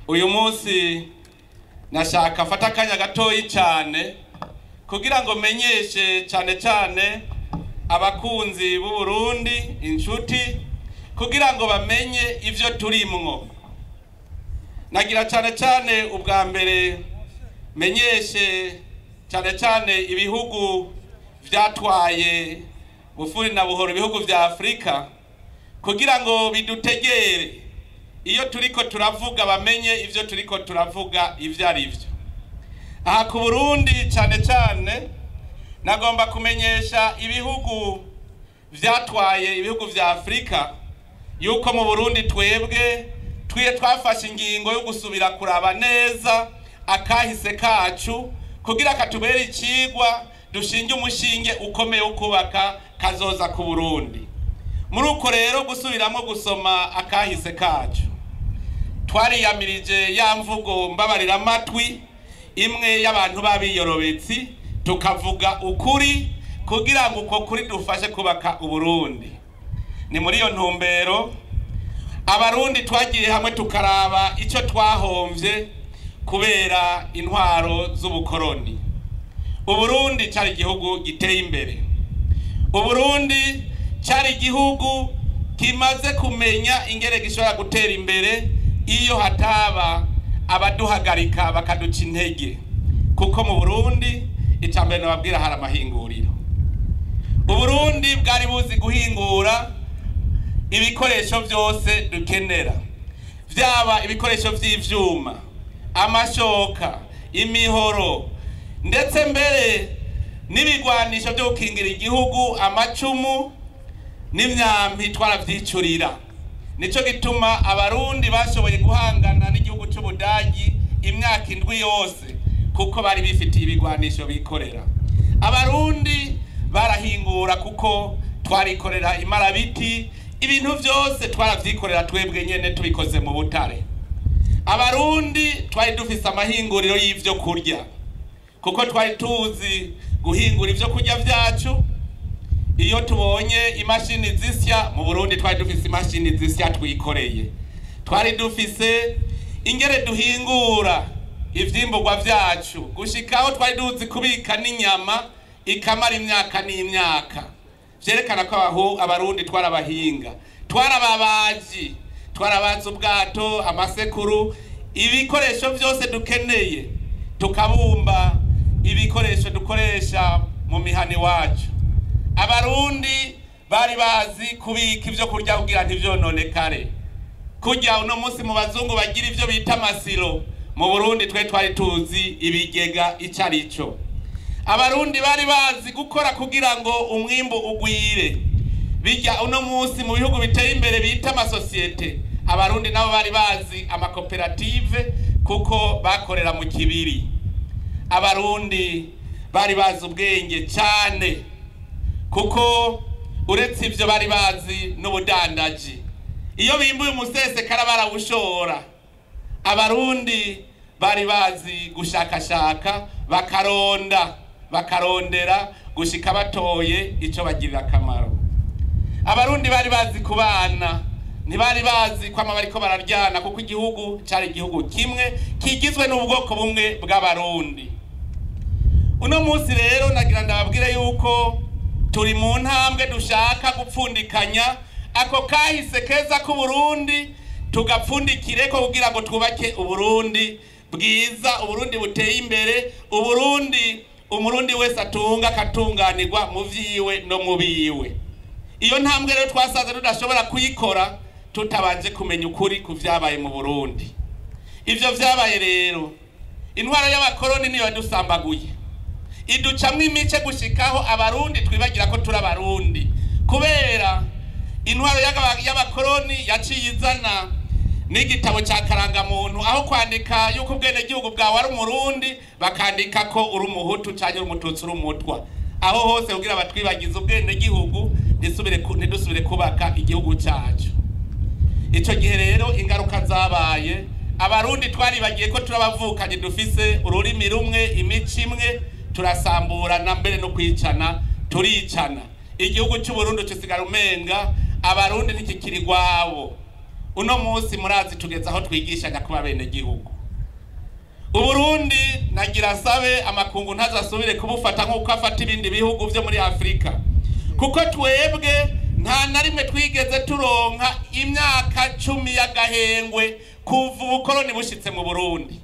Uyu munsi nashaka fata akanya gatoyi cyane kugira ngo menyeshe cyane cyane abakunzi b'u Burundi, inshuti, kugira ngo bamenye ivyo turimwo. Nagira cyane cyane ubwa mbere menyeshe cyane cyane ibihugu vyatwaye bufuri na buhoro, ibihugu vya Afrika, kugira ngo bidutegere iyo turiko turavuga, bamenye ivyo turiko turavuga ivyo ari vyo. Aha ku Burundi cyane cyane nagomba kumenyesha ibihugu vyatwaye ibihugu vya Afrika yuko mu Burundi twebwe twiye twafashe ingingo yo gusubira kuraba neza akahise kacu kugira katubere icigwa, dushinge umushinge ukomeye wo kubaka kazoza ku Burundi. Muri uko rero gusubiramo gusoma akahise kacu, twariyamirije ya mvugo mbabarira amatwi imwe y'abantu b'abiyorobetsi, tukavuga ukuri kugira ngo uko kuri dufashe kubaka Uburundi. Ni muri iyo ntumbero Abarundi twagiye hamwe tukaraba icyo twahomvye kubera intwaro z'ubukoroni. Uburundi cyari igihugu giteye imbere. Uburundi cyari igihugu kimaze kumenya ingere gishobora gutera imbere iyo hataba abaduhagarika bakaduca intege, kuko mu Burundi icambere nababwira hari amahinguriro. Uburundi bwari buzi guhingura ibikoresho byose dukenera, vyaba ibikoresho vy'ivyuma, amashoka, imihoro, ndetse mbere n'ibigwanisho byo gukingira igihugu, amacumu n'imyambi twaravyicurira. Nico gituma Abarundi bashoboye guhangana n'igihugu c'Ubudagi imyaka 7 yose, kuko bari bifitiye ibigwanisho bikorera. Abarundi barahingura kuko twarikorera imarabiti, ibintu vyose twaravyikorera twebwe nyene tubikoze mu butare. Abarundi twari dufise amahinguriro y'ivyo kurya, kuko twari tuzi guhingura ivyo kurya vyacu. Iyo tubonye imashini zisya mu Burundi, twari dufise imashini zisya twikoreye. Twari dufise ingere duhingura ivyimburwa vyacu, gushikaho twari duzi kubika n'inyama ikamara imyaka n'imyaka. Vyerekana ko Abarundi twarabahinga, twarababaji, twarabaza ubwato, amasekuru, ibikoresho vyose dukeneye, tukabumba ibikoresho dukoresha mu mihani wacu. Abarundi bari bazi kubika ivyo kurya kugira ntivyononekare. Kurya uno munsi mu bazungu bagira ivyo bita amasilo, mu Burundi twe twari tuzi ibigega ico arico. Abarundi bari bazi gukora kugira ngo umwimbu ugwire. Bijya uno munsi mu bihugu biteye imbere bita amasosiyete, Abarundi nabo bari bazi amakoperative kuko bakorera mu kibiri. Abarundi bari bazi ubwenge cyane, kuko uretse ivyo bari bazi n'ubudandaji. Iyo bimbuye umusesekara barawushora. Abarundi bari bazi gushakashaka, bakaronda, bakarondera gushika batoye ico bagirira akamaro. Abarundi bari bazi kubana, ntibari bazi kwama bariko bararyana, kuko igihugu cari igihugu kimwe kigizwe n'ubwoko bumwe bw'Abarundi. Uno munsi rero nagira ndababwire yuko turi mu ntambwe dushaka gupfundikanya ako kahise keza k'u Burundi, tugapfundikire ko kugira ngo twubake Uburundi bwiza, Uburundi buteye imbere, Uburundi Umurundi wese atunga akatunganirwa mu vyiwe no mu biwe. Iyo ntambwe rero twasanze tudashobora kuyikora tutabanje kumenya ukuri ku vyabaye mu Burundi. Ivyo vyabaye rero, intwaro y'abakoroni niyo yadusambaguye, iducamwo imice gushikaho Abarundi twibagira ko turi Abarundi, kubera intwaro y'abakoroni yaciye izana n'igitabo ca karangamuntu, aho kwandika yuko ubwenegihugu bwawe ari Umurundi bakandika ko uri Umuhutu canke uri Umututsi, uri Umutwa. Aho hose kugira batwibagize ubwenegihugu, ntidusubire kubaka igihugu cacu. Ico gihe rero ingaruka zabaye, Abarundi twaribagiye ko turabavukanye, dufise ururimi rumwe, imico imwe, turasamburana mbere no kwicana, turicana. Igihugu cy'u Burundi kisigara umenga Abarundi ntikikiri gwabo. Uno munsi murazi tugeze aho twigishanya kuba bene gihugu. Uburundi nagira sabe amakungu ntazasubire kubufata nk'uko afata ibindi bihugu vyo muri Afrika, kuko twebwe nta na rimwe twigeze turonka imyaka 10 y'agahengwe kuva ubukoloni bushitse mu Burundi.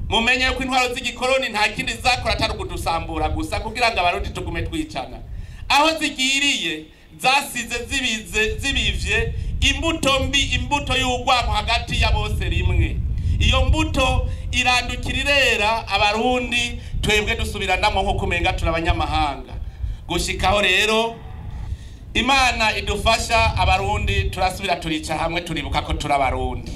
Mumenye ko intwaro z'igikoloni nta kindi zakora atari ukudusambura gusa kugira ngo abarundi tugume twicana. Aho zigiriye zasize zibivye imbuto mbi, imbuto y'urwango hagati ya bose rimwe. Iyo mbuto irandukira irera abarundi, twebwe dusubiranamo nko kumenga turi abanyamahanga. Gushikaho rero Imana idufasha abarundi turasubira turica hamwe, turibuka ko turi abarundi.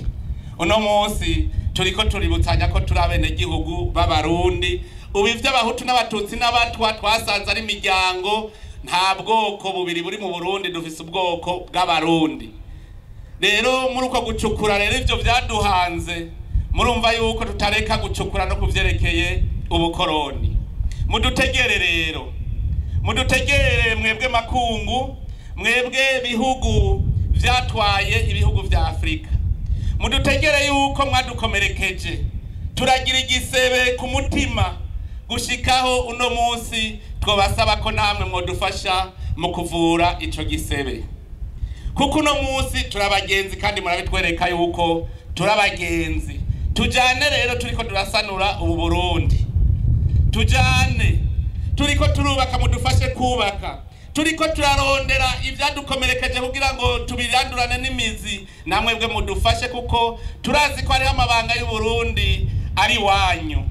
Uno munsi turiko tuributsanya ko turi abenegihugu b'abarundi. Ubu ivy'abahutu n'abatutsi n'abatwa twasanze ari imiryango, nta bwoko bubiri buri mu Burundi, dufise ubwoko bw'abarundi. Rero muri uko gucukura rero ivyo vyaduhanze, murumva yuko tutareka gucukura no kuvyerekeye ubukoroni. Mudutegere rero, mudutegere mwebwe makungu, mwebwe bihugu vyatwaye ibihugu vya Afrika, mudutegere yuko mwadukomerekeje, turagira igisebe ku mutima gushikaho uno munsi twobasaba ko namwe mwodufasha mu kuvura ico gisebe, kuko uno munsi turabagenzi kandi murabitwereka yuko turabagenzi. Tujane rero turiko turasanura ubu Burundi, tujane turiko turubaka, mudufashe kubaka, turiko turarondera ivyadukomerekeje kugira ngo tubirandurane n'imizi, namwebwe mudufashe kuko turazi ko hariho amabanga y'u Burundi ari wanyu.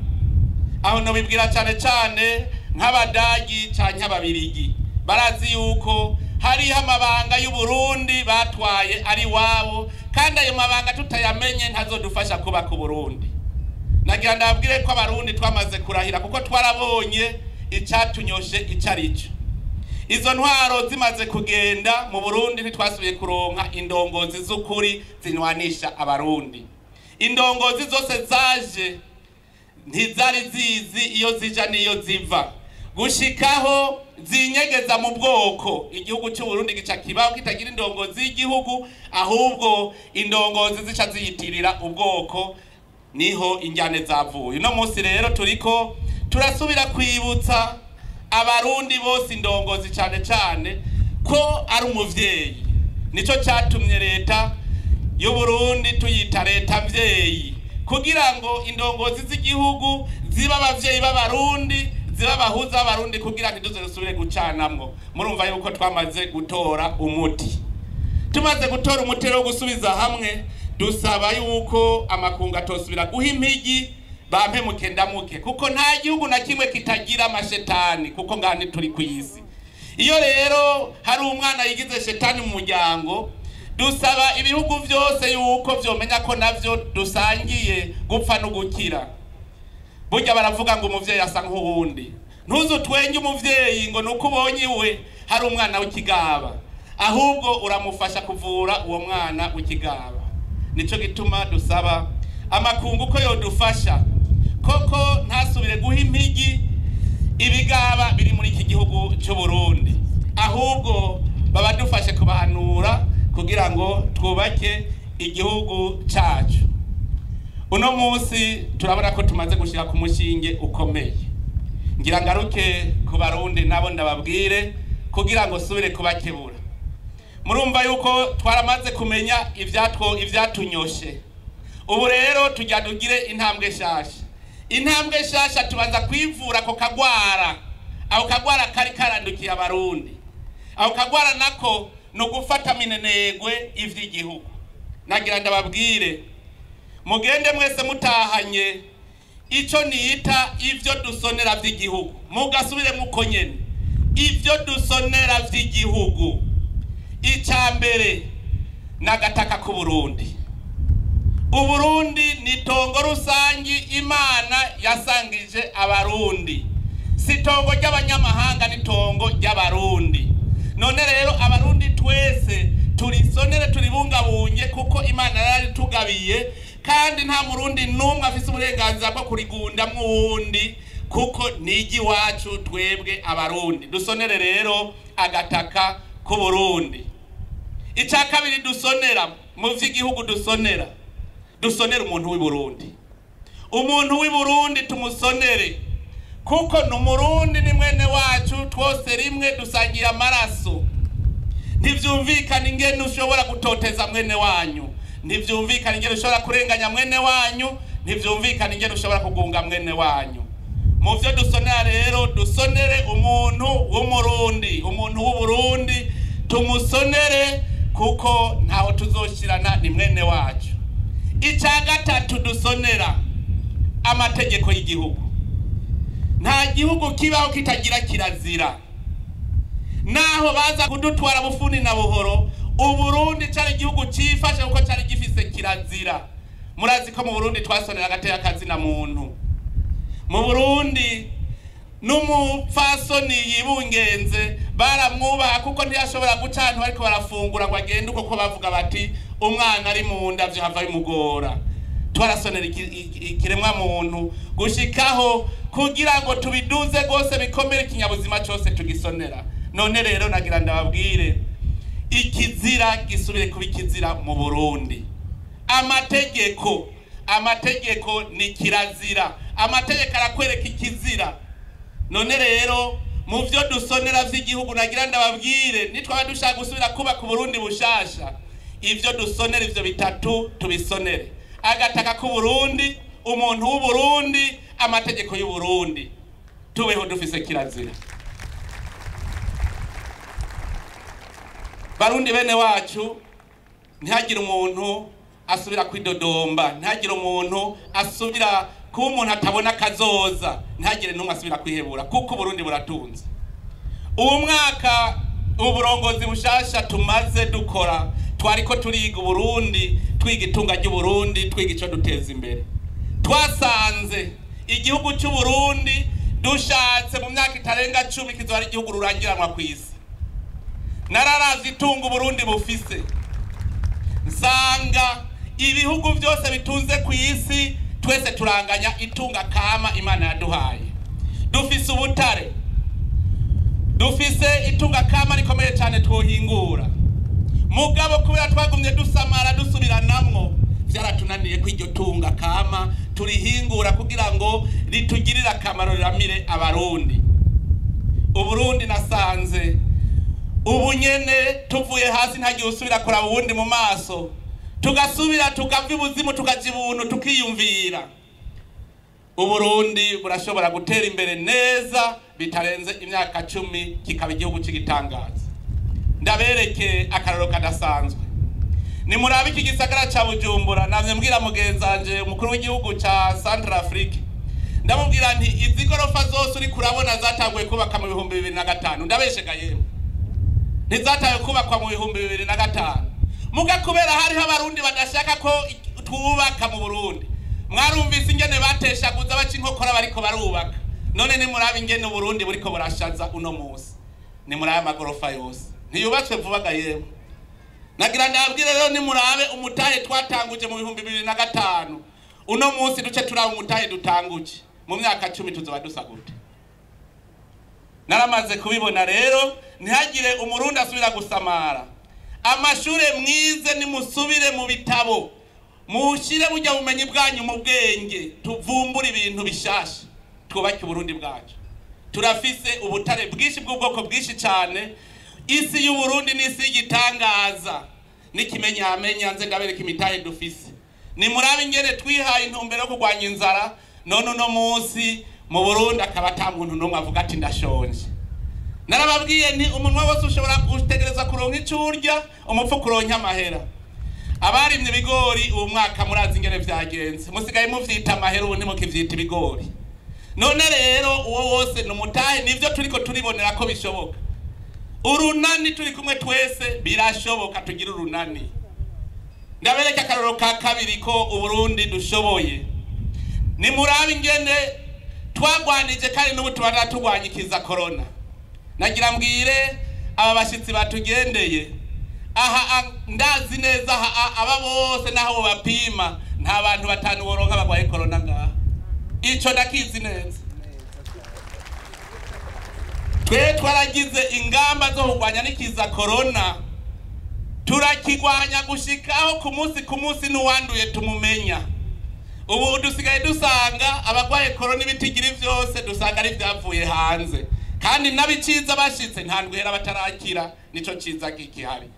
Aho nobibwira cane cane nk'abadagi canke ababirigi, barazi yuko hariho amabanga y'u Burundi batwaye ari wabo, kandi ayo mabanga tutayamenye ntazodufasha kubaka Burundi. Nagira ndababwire ko abarundi twamaze kurahira, kuko twarabonye icatunyoshe icarico. Izo ntwaro zimaze kugenda mu Burundi ntitwasubiye kuronka indongozi z'ukuri zinwanisha abarundi. Indongozi zose zaje ntizari zizi iyo zija niyo ziva, gushikaho zinyegeza mu bwoko. Igihugu cy'u Burundi gica kibaho kitagira indongozi y'igihugu, ahubwo indongozi zica ziyitirira ubwoko, niho injyane zavuye. Uno munsi rero turiko turasubira kwibutsa abarundi bose indongozi cyane cyane ko ari umuvyeyi. Nico cyatumye leta y'u Burundi tuyita leta mvyeyi, kugira ngo indongozi z'igihugu ziba abavyeyi b'abarundi, ziba abahuza b'abarundi, kugira ntiduze dusubire gucanamwo. Murumva yuko twamaze gutora umuti. Tumaze gutora umuti wo gusubiza hamwe, dusaba yuko amakungu atosubira guha impigi bampe mukendamuke, kuko nta gihugu na kimwe kitagira amashetani, kuko ngani turi kwisi. Iyo rero hari umwana yigize shetani mu muryango, dusaba ibihugu vyose yuko vyomenya ko navyo dusangiye gupfa no gukira. Burya baravuga ngo umuvyeyi asa nk'uwundi. Ntuzu twenge umuvyeyi ngo nuko ubonye iwe hari umwana w'ikigaba, ahubwo uramufasha kuvura uwo mwana w'ikigaba. Nico gituma dusaba amakungu ko yodufasha koko ntasubire guha impigi ibigaba biri muri iki gihugu cy'u Burundi, ahubwo babadufashe kubahanura kugira ngo twubake igihugu cyacu. Uno munsi turabona ko tumaze gushira ku mushinge ukomeye. Ngira ngaruke ku barundi nabo ndababwire kugira ngo subire kubakebura. Murumva yuko twaramaze kumenya ivyatunyoshe. Ubu rero tujya dugire intambwe shasha. Intambwe shasha tubanza kwivura ko kagwara. Aho kagwara kari karandukiye abarundi. Aho kagwara nako no gufata minenegwe ivy'igihugu. Nagira ndababwire mugende mwese mutahanye ico niyita ivyo dusonera vy'igihugu. Mugasubire muko nyene. Ivyo dusonera vy'igihugu. Icambere nagataka ku Burundi. Uburundi ni tongo rusangi Imana yasangije abarundi. Si tongo ry'abanyamahanga, ni tongo ry'abarundi. None rero abarundi twese turisonere turibungabunge, kuko Imana yari tugabiye, kandi nta murundi numwe afise uburenganzira bwo kurigunda mwundi, kuko nigi wacu twebwe abarundi. Dusonere rero agataka ku Burundi. Icya kabiri dusonera mu vy'igihugu dusonera, dusonera umuntu w'i Burundi. Umuntu w'i Burundi tumusonere, kuko ni Umurundi, ni mwene wacu, twose rimwe dusangiye amaraso. Ntivyumvikana ingene ushobora gutoteza mwene wanyu, ntivyumvikana ingene ushobora kurenganya mwene wanyu, ntivyumvikana ingene ushobora kugunga mwene wanyu. Mu vyo dusonera rero, dusonere umuntu w'Umurundi, umuntu w'Uburundi tumusonere, kuko ntaho tuzoshirana, ni mwene wacu. Ica gatatu dusonera amategeko y'igihugu. Nta gihugu kibaho kitagira kirazira. Naho baza kudutwara bufuni na buhoro, Uburundi cari igihugu cifashe kuko cari gifise kirazira. Murazi ko mu Burundi twasonera agateka kazina muntu. Mu Burundi n'umupfasoni yibungenze baramwubaha, kuko ntiyashobora guca ahantu ariko barafungura ngo agende uko, ko bavuga bati umwana ari mu nda vyohava bimugora. Twarasonera ikiremwa muntu gushikaho kugira ngo tubiduze gose bikomere, ikinyabuzima cose tugisonera. None rero nagira ndababwire, ikizira gisubire kuba ikizira mu Burundi. Amategeko, amategeko ni kirazira, amategeko arakwereka ikizira. None rero mu vyo dusonera vy'igihugu nagira ndababwire, nitwaba dushaka gusubira kubaka Uburundi bushasha, ivyo dusonera ivyo bitatu tubisonere: agataka k'Uburundi, umuntu w'Uburundi, amategeko y'Uburundi. Tubeho dufise kirazira. Barundi bene wacu, ntihagire umuntu asubira kwidodomba, ntihagire umuntu asubira kuba umuntu atabona kazoza, ntihagire n'umwe asubira kwihebura, kuko Uburundi buratunze. Uwu mwaka uburongozi bushasha tumaze dukora, twariko turiga Uburundi, twiga itunga ry'Uburundi, twiga ico duteza imbere. Twasanze igihugu c'Uburundi dushatse mu myaka itarenga 10 kizoba ari igihugu rurangiranwa kw'isi. Nararavye itunga Uburundi bufise, nsanga ibihugu vyose bitunze kw'isi twese turanganya itunga kama Imana yaduhaye. Dufise ubutare, dufise itunga kama rikomeye cane twohingura, mugabo kubera twagumye dusamara dusubiranamwo, vyaratunaniye ko iryo tunga kama turihingura kugira ngo ritugirire akamaro, riramire Abarundi. Uburundi nasanze ubu nyene tuvuye hasi, ntagiye usubira kuraba uwundi mu maso, tugasubira tukava ibuzimu tukaja ibuntu tukiyumvira. Uburundi burashobora gutera imbere neza bitarenze imyaka 10, kikaba igihugu c'igitangaza. Ndabereke akarorero kadasanzwe. Nimurabe iki gisagara ca Bujumbura. Namye mbwira mugenzanje umukuru w'igihugu ca Centrafrique, ndamubwira nti izi gorofa zose uri kurabona zatanguye kubaka mu 2005. Ndabeshega yemwe, ntizatawe kubakwa mu 2005, muga kubera hariho Abarundi badashaka ko twubaka mu Burundi, mwarumvise ingene bateshaguza baca inkokora bariko barubaka. None nimurabe ingene Uburundi buriko burashaza uno musi, nimurabe amagorofa yose ntiyubatswe vuba ga yemwe. Nagira ndabwire rero, nimurabe umutahe twatanguje mu 2005, uno musi duce turaba umutahe dutanguje mu myaka 10 tuzoba dusa gute. Naramaze kubibona rero, ntihagire Umurundi asubira gusamara. Amashure mwize, nimusubire mu bitabo, mushire burya bumenyi bwanyu mu bwenge, tuvumbure ibintu bishasha, twubake Uburundi bwacu. Turafise ubutare bwinshi bw'ubwoko bwinshi cane. Isi y'Uburundi n'isi y'igitangaza, n'ikimenyamenya nze ndabereka imitahe dufise. Nimurabe ingene twihaye intumbero yo kurwanya inzara, none uno munsi mu Burundi akaba ata muntu n'umwe avuga ati ndashonje. Narababwiye nti umunwa wose ushobora gutegereza kuronka ico urya, umupfu kuronka amahera. Abarimye ibigori uwu mwaka murazi ingene vyagenze, musigaye muvyita amahera, ubu ntimukivyita ibigori. None rero uwo wose ni umutahe, nivyo turiko turibonera ko bishoboka. Urunani turi kumwe twese birashoboka, tugira urunani. Ndabereka akarorero ka kabiri ko Uburundi dushoboye. Nimurabe ingene twagwanije kandi n'ubu tubandanya turwanyikiza corona. Nagira mbwire aba bashitsi batugendeye aha, ndazi neza aha aba bose naho bapima nta bantu batanu boronka bagwaye corona ngaha, ico ndakizi neza. Twe twaragize ingamba zo kurwanya n'ikiza corona. Turakigwanya gushikaho ku munsi n'uwanduye tumumenya. Ubu dusigaye dusanga abagwaye corona ibitigira vyose dusanga ari vyavuye hanze, kandi n'abiciza bashitse nta ndwihera batarakira. Nico ciza kikihari,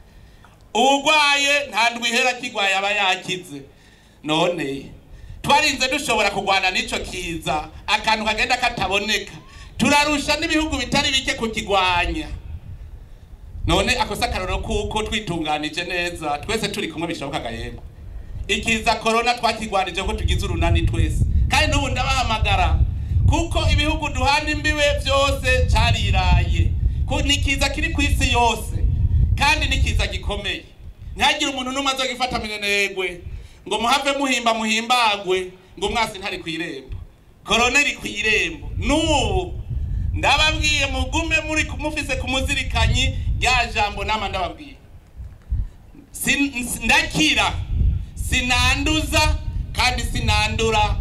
uwugwaye nta ndwihera kigwaye aba yakize. None twarinze dushobora kugwana n'ico kiza, akantu kagenda kataboneka, turarusha n'ibihugu bitari bike kukigwanya. None akosa akarorero kuko twitunganije neza twese turi kumwe bishoboka gahemba. Ikiza corona twakigwanije ko tugize urunani twese, kandi n'ubu ndabahamagara kuko ibihugu duhana imbibe vyose cariraye. Ni kiza kiri ku isi yose kandi ni kiza gikomeye. Ntihagire umuntu n'umwe azogifata minenegwe ngo muhave muhimba muhimbagwe ngo mwasi ntari kw'irembo. Corona iri kw'irembo n'ubu ndababwiye, mugume muri mufise kumuzirikanyi rya jambo nama ndababwiye. Ndakira, sinanduza kandi sinandura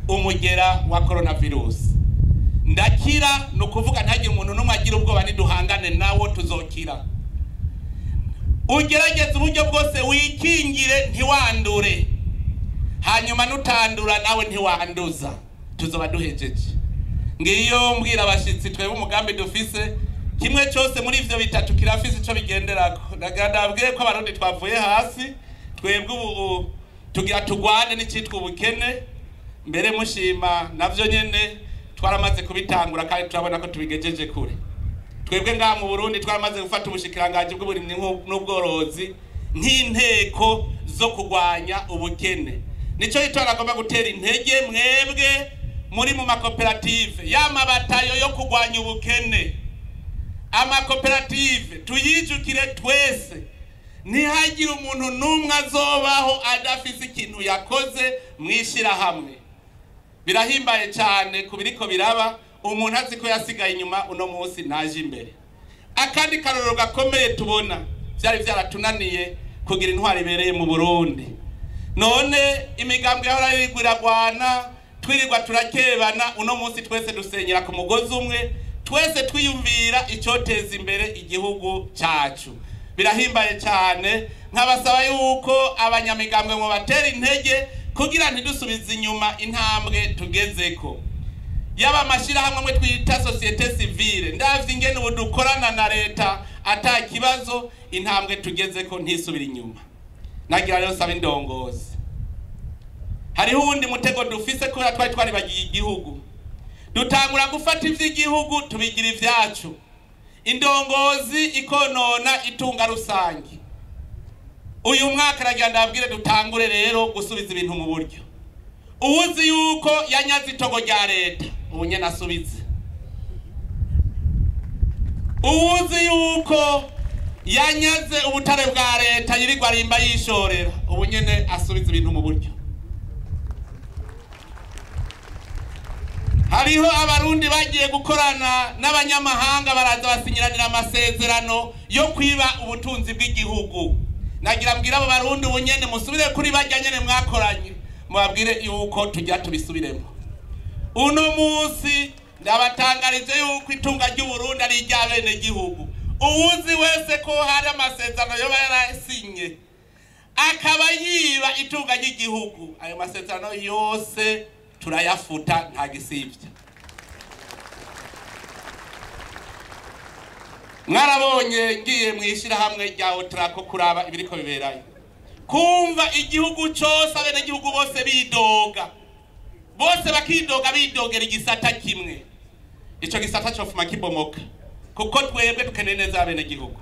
umugera wa coronavirus. Ndakira ni ukuvuga ntagire umuntu n'umwe agira ubwoba, niduhangane nawo tuzokira. Ugerageze uburyo bwose wikingire ntiwandure, hanyuma nutandura nawe ntiwanduza, tuzoba duhejeje. Ngiyo mbwira abashitsi, twebwe umugambi dufise kimwe cyose muri ivyo bitatu kirafise ico bigenderako. Ndabwiye ko abarundi twavuye hasi, twebwe ubu tugira tugwane n'icitwa ubukene. Mbere mushima navyo nyene twaramaze kubitangura kandi turabona ko tubigejeje kure. Twebwe ngaha mu Burundi twaramaze gufata ubushikiranganji bw'uburimyi n'ubworozi nk'inteko zo kugwanya ubukene. Nico gituma nagomba gutera intege mwebwe muri mu makoperative y'amabatayo yo kugwanya ubukene. Amakoperative tuyijukire twese, ntihagire umuntu n'umwe azobaho adafise ikintu yakoze mwishirahamwe. Birahimbaye cyane kubiriko biraba, umuntu azi ko yasigaye inyuma uno munsi naje imbere. Akandi karorero gakomeye tubona, vyari vyaratunaniye kugira intwari ibereye mu Burundi. None imigambwe yahora irigwiragwana, twirirwa turakebana, uno munsi twese dusenyera ku mugozi umwe, twese twiyumvira icoteza imbere igihugu cacu. Birahimbaye cyane, nkabasaba yuko abanyamigambwe mu batera intege kugira ntidusubize inyuma intambwe tugezeko. Yaba amashirahamwe amwe twita société civile, ndavye ingene ubu dukorana na leta ata kibazo, intambwe tugezeko ntisubira inyuma. Nagira rero saba indongozi, hariho uwundi mutego dufise kubera twari twaribagiye igihugu, dutangura gufata ivy'igihugu tubigira ivyacu. Indongozi ikonona itunga rusangi. Uyu mwaka nagira ndabwire dutangure rero gusubiza ibintu mu buryo. Uwuzi yuko yanyaze itogo rya leta ubu nyene asubize. Uwuzi yuko yanyaze ubutare bwa leta yirirwa arimba yishorera ubu nyene asubize ibintu mu buryo. Hariho abarundi bagiye gukorana n'abanyamahanga baraza basinyiranira amasezerano yo kwiba ubutunzi bw'igihugu. Nagira mbwira abo barundi ubu nyene musubire kuri barya nyene mwakoranye, mubabwire yuko tujya tubisubiremo. Uno munsi ndabatangarije yuko itunga ry'Uburundi ari iry'abenegihugu. Uwuzi wese ko hari amasezerano yoba yarasinye akaba yiba itunga ry'igihugu, ayo masezerano yose turayafuta nta gisivya. Mwarabonye ngiye mwishirahamwe rya Otrako kuraba ibiriko biberayo, kumva igihugu cose abenegihugu bose bidoga, bose bakidoga bidogera igisata kimwe. Ico gisata cofuma kibomoka kuko twebwe dukeneye neza abenegihugu.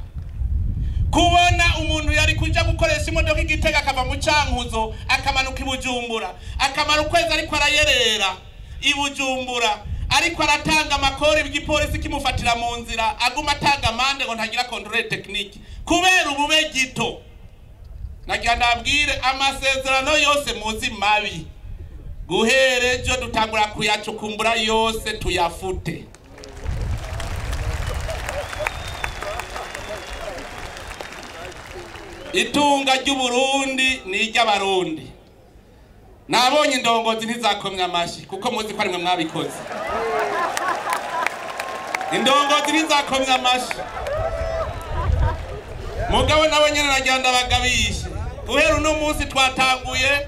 Kubona umuntu yari kuja gukoresha imodoka igitega akava mu Cankuzo akamanuka i Bujumbura, akamara ukwezi ariko arayerera i Bujumbura, ariko aratanga amakori igipolisi kimufatira mu nzira, aguma atanga amande ngo ntagira contrôle technique kubera ubube gito. Nagira ndabwire amasezerano yose muzi mabi, guhera ejo dutangura kuyacukumbura yose tuyafute. Itunga ry'Uburundi ni iry'abarundi. Nabonye indongozi ntizakomye amashi kuko muzi ko ari mwe mwabikoze. Indongozi ntizakomye amashi. Mugabo nabo nyene nagira ndabagabishe, guhera uno munsi twatanguye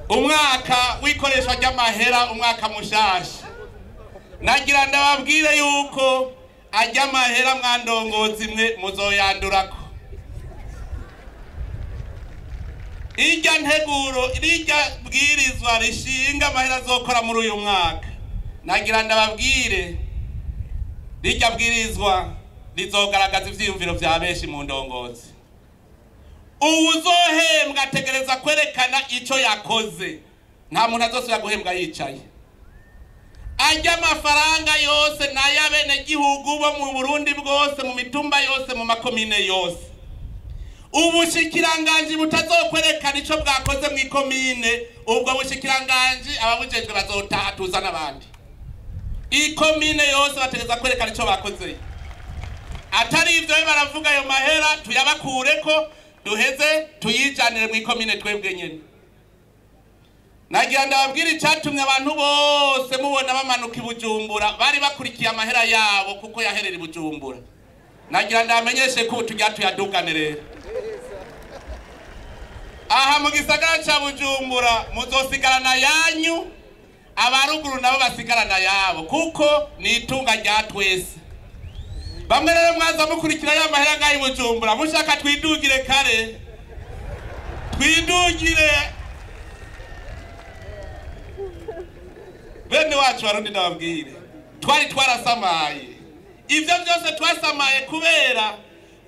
umwaka w'ikoreshwa ry'amahera, umwaka mushasha. Nagira ndababwire yuko ajya amahera mwandongozi mwe muzoyandurako. Irya nteguro, irya bwirizwa rishinga amahera azokora muri uyu mwaka, nagira ndababwire rirya bwirizwa rizogaragaza ivyiyumviro vya benshi mu ndongozi. Uwuzohembwa ategereza kwerekana ico yakoze, nta muntu azosubira guhembwa yicaye. Ajya amafaranga yose n'ay'abenegihugu bo mu Burundi bwose, mu mitumba yose, mu makomine yose. Ubushikiranganji butazokwerekana ico bwakoze mw'ikomine, ubwo bushikiranganji ababujejwe bazotaha tuza n'abandi. Ikomine yose bategereza kwerekana ico bakoze. Atari ivyo baravuga ayo mahera tuyabakureko duheze tuyijanire mw'ikomine twebwe nyene. Nagira ndababwira icatumye abantu bose mubona bamanuka i Bujumbura, bari bakurikiye amahera yabo kuko yaherera i Bujumbura. Nagira ndamenyeshe ko tujya tuyadugane rero. Aha mu gisagara ca Bujumbura muzosigarana yanyu, abaruguru nabo basigarana yabo, kuko ni itunga rya twese. Bamwe rero mwaza mukurikira ya mahera ngaho i Bujumbura, mushaka twidugire kare, twidugire. Bene wacu Barundi ndababwire, twari twarasamaye. Ivyo byose twasamaye kubera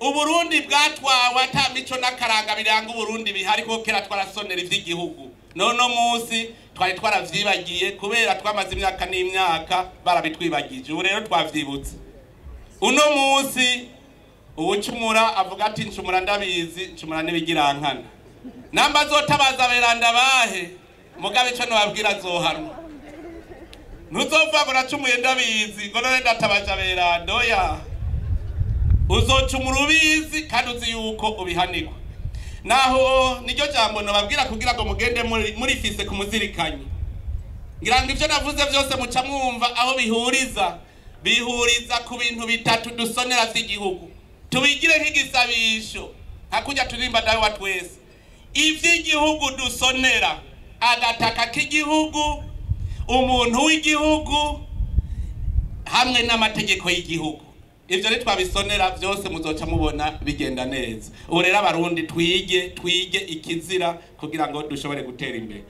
Uburundi bwatwawe ata mico n'akaranga biranga Uburundi bihari, kuko kera twarasonera ivy'igihugu. None munsi twari twaravyibagiye kubera twamaze imyaka n'imyaka barabitwibagije. Ubu rero twavyibutse. Uno munsi uwucumura avuga ati ncumura ndabizi, ncumura n'ibigirankana. Namba azotabaza beranda bahe, mugabe ico nobabwira azohanwa. Ntuzopfa ngo nacumuye ndabizi, ngo none ndatabaza beranda, oya. Uzocumura ubizi kandi uzi yuko ubihanirwa. Naho niryo jambo nobabwira kugira ngo mugende murifise kumuzirikanye. Ngira ngo ivyo navuze vyose muca mwumva aho bihuriza. Bihuriza ku bintu bitatu dusonera vy'igihugu. Tubigire nk'igisabisho, hakurya turirimba dawe wa twese. Ivy'igihugu dusonera, agataka k'igihugu, umuntu w'igihugu, hamwe n'amategeko y'igihugu. Ivyo rero twabisonera vyose muzoca mubona bigenda neza. Ubu rero Abarundi twige ikizira kugira ngo dushobore gutera imbere.